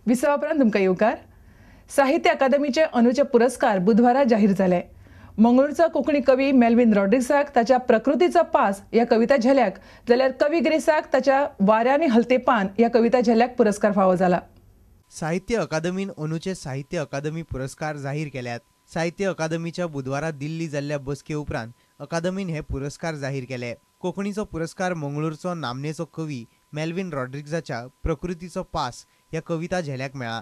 विसवा उपरांत तुमकां येवकार. साहित्य अकादमीचे अंदूचे पुरस्कार बुधवारा जाहीर जाले. मंगळूरचो कोंकणी कवी मेल्विन रॉड्रिग्साक ताच्या प्रकृतीचो पास ह्या कविता झेल्याक, जाल्यार कवी ग्रेसाक ताच्या वाऱ्यांनी हलते पान ह्या कविता झेल्याक पुरस्कार फावो जाला. साहित्य अकादमीन अंदूचे साहित्य अकादमी पुरस्कार जाहीर केल्यात. साहित्य अकादमीच्या बुधवारा दिल्ली जाल्ल्या बसके उपरांत अकादमीन हे पुरस्कार जाहीर केले. कोंकणीचो पुरस्कार मंगळूरचो नामनेचो कवी मेल्विन रॉड्रिग्साच्या प्रकृतीचो पास ह्या कविता झेल्याक मेळ्ळा.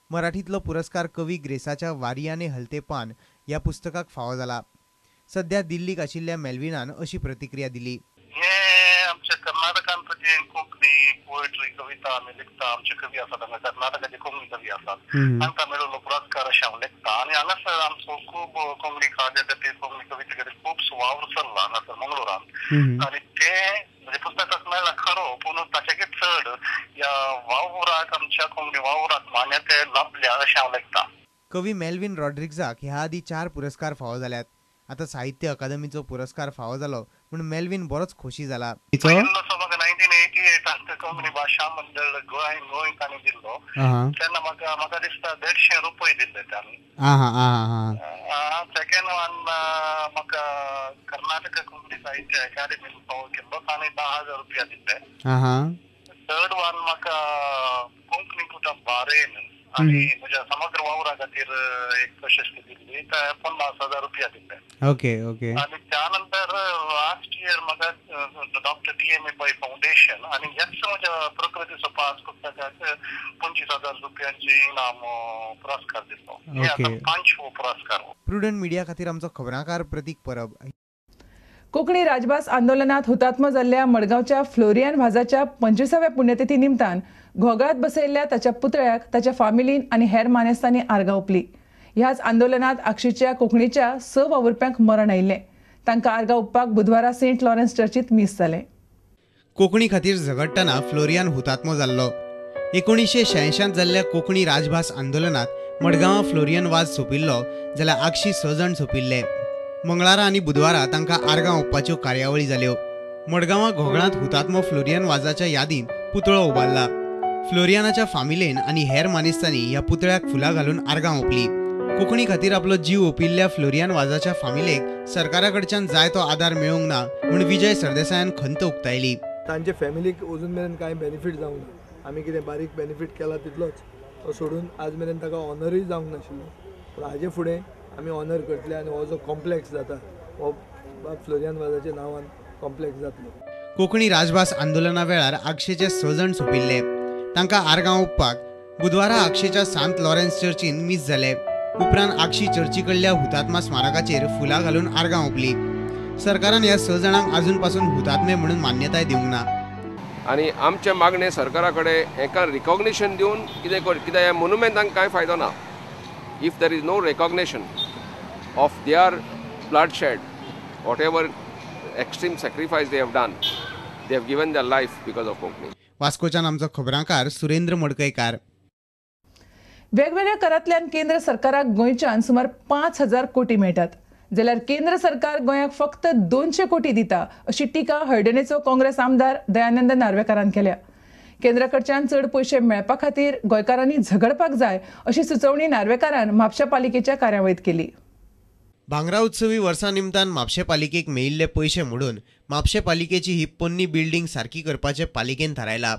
मराठींतलो पुरस्कार कवी ग्रेसाच्या वारियाने हलते पान ह्या पुस्तकाक फावो जाला. सध्या दिल्लीक आशिल्ल्या मेल्विनान अशी प्रतिक्रिया दिली. आमच्या कर्नाटकांत जे कोंकणी पोएट्री कविता आमी लिखता, आमचे कवी आसात हांगा कर्नाटकाचे कोंकणी कवी आसात, तांकां मेळिल्लो पुरस्कार अशें हांव लेखता. आनी हांगासर आमचो खूब कोंकणी कार्य खातीर, कोंकणी कविते खातीर खूब वावर चल्ला हांगासर मंगळूरांत. आनी ते म्हणजे पुस्तकाक मेळ्ळा खरो, पूण ताच्याकय चड ह्या वावराक, आमच्या कोंकणी वावराक मान्यताय लाभल्या अशें हांव लेखता. कवी मेल्विन रॉड्रिग्साक ह्या आदीं 4 पुरस्कार फावो जाल्यात. आतां साहित्य अकादमीचो पुरस्कार फावो जालो म्हूण मेल्विन बरोच खोशी जाला. म्हाका 1988 कोंकणी भाशा मंडळ गोंय गोंय तांणी दिल्लो तेन्ना म्हाका म्हाका दिसता 150 रुपये दिल्ले तांणी. सेकंड वन म्हाका कर्नाटक कोंकणी साहित्य अकादमीन फावो केल्लो, तांणी 10,000 रुपया दिल्ले. थर्ड वन म्हाका कोंकणी कुटुंब बारेन आनी म्हज्या समग्र वावरा खातीर एक प्रशस्ती दिल्ली, 50,000 रुपया दिल्ले. Okay okay. आनी त्या नंतर लास्ट इयर म्हाका डॉक्टर TMA Pai foundation आनी ह्याच म्हज्या प्रकृतीचो पास पुस्तकाक 25,000 रुपयांची इनाम पुरस्कार दिल्लो. हे आतां 5वो पुरस्कार. प्रुडंट मिडिया खातीर आमचो खबरांकार प्रतीक परब. कोंकणी राजभास आंदोलनात हुतात्मा जाल्ल्या मडगांवच्या फ्लोरियान वाजाच्या 25व्या पुण्यतिथी निमतान घोगळात बसयल्ल्या ताच्या पुतळ्याक ताच्या फामिलीन आनी हेर मानेस्तांनी आर्गां ओंपली. ह्याच आंदोलनात आगशीच्या कोंकणीच्या 6 वावुरप्यांक मरण आयिल्लें. तांकां आर्गां ओंपपाक बुधवारा सेंट लॉरेन्स चर्चीत मीस जालें. कोंकणी खातीर झगडटना फ्लोरियान हुतात्मो जाल्लो. 1986 जाल्ल्या कोंकणी राजभास आंदोलनात मडगांवां फ्लोरियन वाज सोंपिल्लो, जाल्यार आगशी 6 जाण सोंपिल्ले. मंगळारा आनी बुधवारा तांकां आर्गां ओंपपाच्यो कार्यावळी जाल्यो. मडगांवां घोगळांत हुतात्मो फ्लोरियन वाजाच्या यादीन पुतळो उबारला. फ्लोरियानाच्या फामिलेन आनी हेर मानेस्तांनी ह्या पुतळ्याक फुलां घालून आर्गां ओंपली. कोंकणी खातीर आपलो जीव ओंपिल्ल्या फ्लोरियान वाजाच्या फामिलेक सरकारा कडच्यान जाय तो आदार मेळूंक ना म्हूण विजय सरदेसायान खंत उक्तायली. तांचे फॅमिलीक अजून मेरेन कांय बेनिफीट जावंक ना. आमी कितें बारीक बेनिफीट केला तितलोच, तो सोडून आज मेरेन ताका ऑनरूय जावंक नाशिल्लो. पूण हाजे फुडें आमी ऑनर करतले आनी हो जो कॉम्प्लेक्स जाता हो फ्लोरियान वाजाच्या नांवान कॉम्प्लेक्स जातलो. कोंकणी राजभास आंदोलना वेळार आगशेचे 6 जाण सोंपिल्ले. तांकां आर्गां ओंपपाक बुधवारा आगशेच्या सांत लॉरेन्स चर्चीन मीस जालें. उपरांत आगशी चर्ची कडल्या हुतात्मा स्मारकाचेर फुलां घालून आर्गां ओंपली. सरकारान ह्या 6 जाणांक अजून पासून हुतात्मे म्हणून मान्यताय दिवंक ना. आनी आमचें मागणें सरकारा कडेन हेका रिकॉग्निशन दिवन कितें कित्याक ह्या मोनुमेंटांक कांय फायदो ना. If there is no recognition of their bloodshed, whatever extreme sacrifice they have done, they have given their life because of Konkani. वास्कोच्यान आमचो खबरांकार सुरेंद्र मडकयकार. वेगवेगळ्या करांतल्यान केंद्र सरकाराक गोंयच्यान सुमार 5,000 कोटी मेळटात, जाल्यार केंद्र सरकार गोंयाक फक्त 200 कोटी दिता अशी टिका हळदणेचो काँग्रेस आमदार दयानंद नार्वेकारान केल्या. केंद्राकडच्यान चड पयशे मेळपा खातीर गोंयकारांनी झगडपाक जाय अशी सुचोवणी नार्वेकारान म्हापशा पालिकेच्या कार्यावळीत केली. भांगरा उत्सवी वर्सा निमतान म्हापशें पालिकेक मेळिल्ले पयशे मोडून म्हापशें पालिकेची ही पोन्नी बिल्डींग सारकी करपाचें पालिकेन थारायला.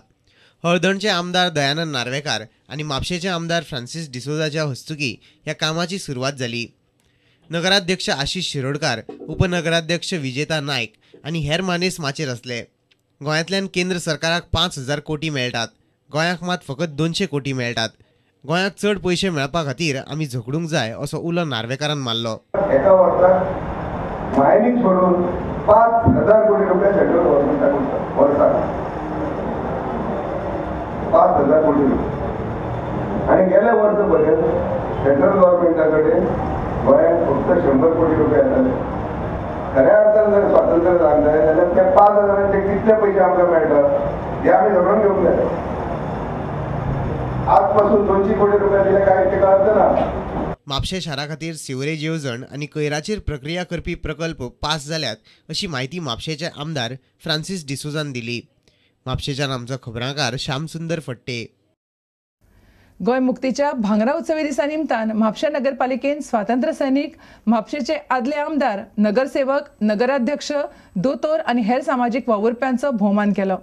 हळदणचे आमदार दयानंद नार्वेकार आनी म्हापशेचे आमदार फ्रांसीस डिसोजाच्या हस्तुकी ह्या कामाची सुरवात जाली. नगराध्यक्ष आशिष शिरोडकार, उपनगराध्यक्ष विजेता नायक आनी हेर मानेस माचयेर आसले. गोंयांतल्यान केंद्र सरकाराक 5,000 कोटी मेळटात, गोंयाक मात फकत 200 कोटी मेळटात. गोंयाक चड पयशे मेळपा खातीर आमी झगडूंक जाय असो उलो नार्वेकारान मारलो. एका वर्साक मायनिंग सोडून 5,000 कोटी रुपया सेंट्रल गव्हर्नमेंटाक उरता वर्साक 5,000 कोटी रुपया. आनी गेल्या वर्सा पर्यंत सेंट्रल गव्हर्नमेंटा कडेन गोंयांत फक्त 100 कोटी रुपया येताले. खऱ्या अर्थान जर स्वातंत्र्य जावंक जाय जाल्यार त्या 5,000 कितले पयशे आमकां मेळटात हे आमी झगडून घेवंक जाय. आजपासून 200 कोटी रुपया दिले काय तेका अर्थ ना. म्हापशें शारा खातीर सिवरेज येवजण आनी कोयराचेर प्रक्रिया करपी प्रकल्प पास जाल्यात अशी म्हायती म्हापशेचे आमदार फ्रांसीस डिसोजान दिली. म्हापशेच्यान आमचो खबरांकार श्यामसुंदर फट्टे. गोंय मुक्तीच्या भांगरा उत्सवी दिसा निमतान म्हापशें नगरपालिकेन स्वातंत्र्य सैनिक, म्हापशेंचे आदले आमदार, नगरसेवक, नगराध्यक्ष, दोतोर आनी हेर सामाजीक वावुरप्यांचो भोवमान केलो.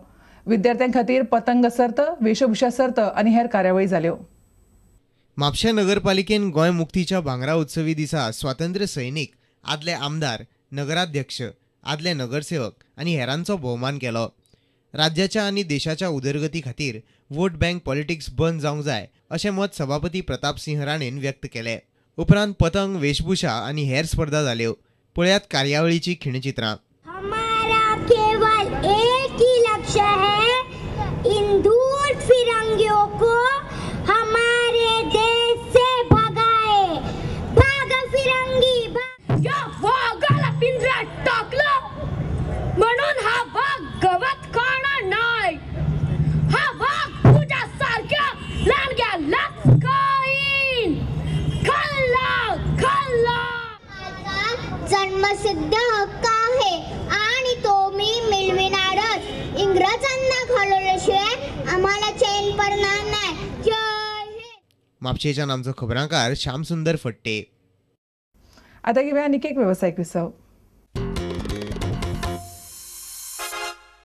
विद्यार्थ्यां खातीर पतंग सर्त, वेशभूषा सर्त आनी हेर कार्यावळी जाल्यो. म्हापशें नगरपालिकेन गोंय मुक्तीच्या भांगरा उत्सवी दिसा स्वातंत्र्य सैनिक, आदले आमदार, नगराध्यक्ष, आदले नगरसेवक आनी हेरांचो भोवमान केलो. राज्याच्या आनी देशाच्या उदरगती खातीर वोट बँक पॉलिटिक्स बंद जावंक जाय अशें मत सभापती प्रतापसिंह राणेन व्यक्त केलें. उपरांत पतंग, वेशभूषा आनी हेर स्पर्धा जाल्यो. पळयात कार्यावळीची खिणचित्रां. हमारा केवल एक ही लक्ष्य है, इन धूर्त फिरंगियों को हमारे देश से भगाए. भाग फिरंगी भाग. या वाघाला पिंजऱ्यात टाकलं म्हणून हा वाघ गवत खाणार नाही. हा वाघ तुझ्या सारख्या लांडग्यालाच खाईन. खाल्ला खाल्ला. माझा जन्मसिद्ध हक्क आहे आणि तो मी मिळविणारच. इंग्रजांना घालवल्याशिवाय आम्हाला चैन पडणार नाही. जय हिंद. म्हापशेच्यान आमचो खबरांकार श्यामसुंदर फट्टे. आता घेऊया आनीक एक वेवसायीक विसव.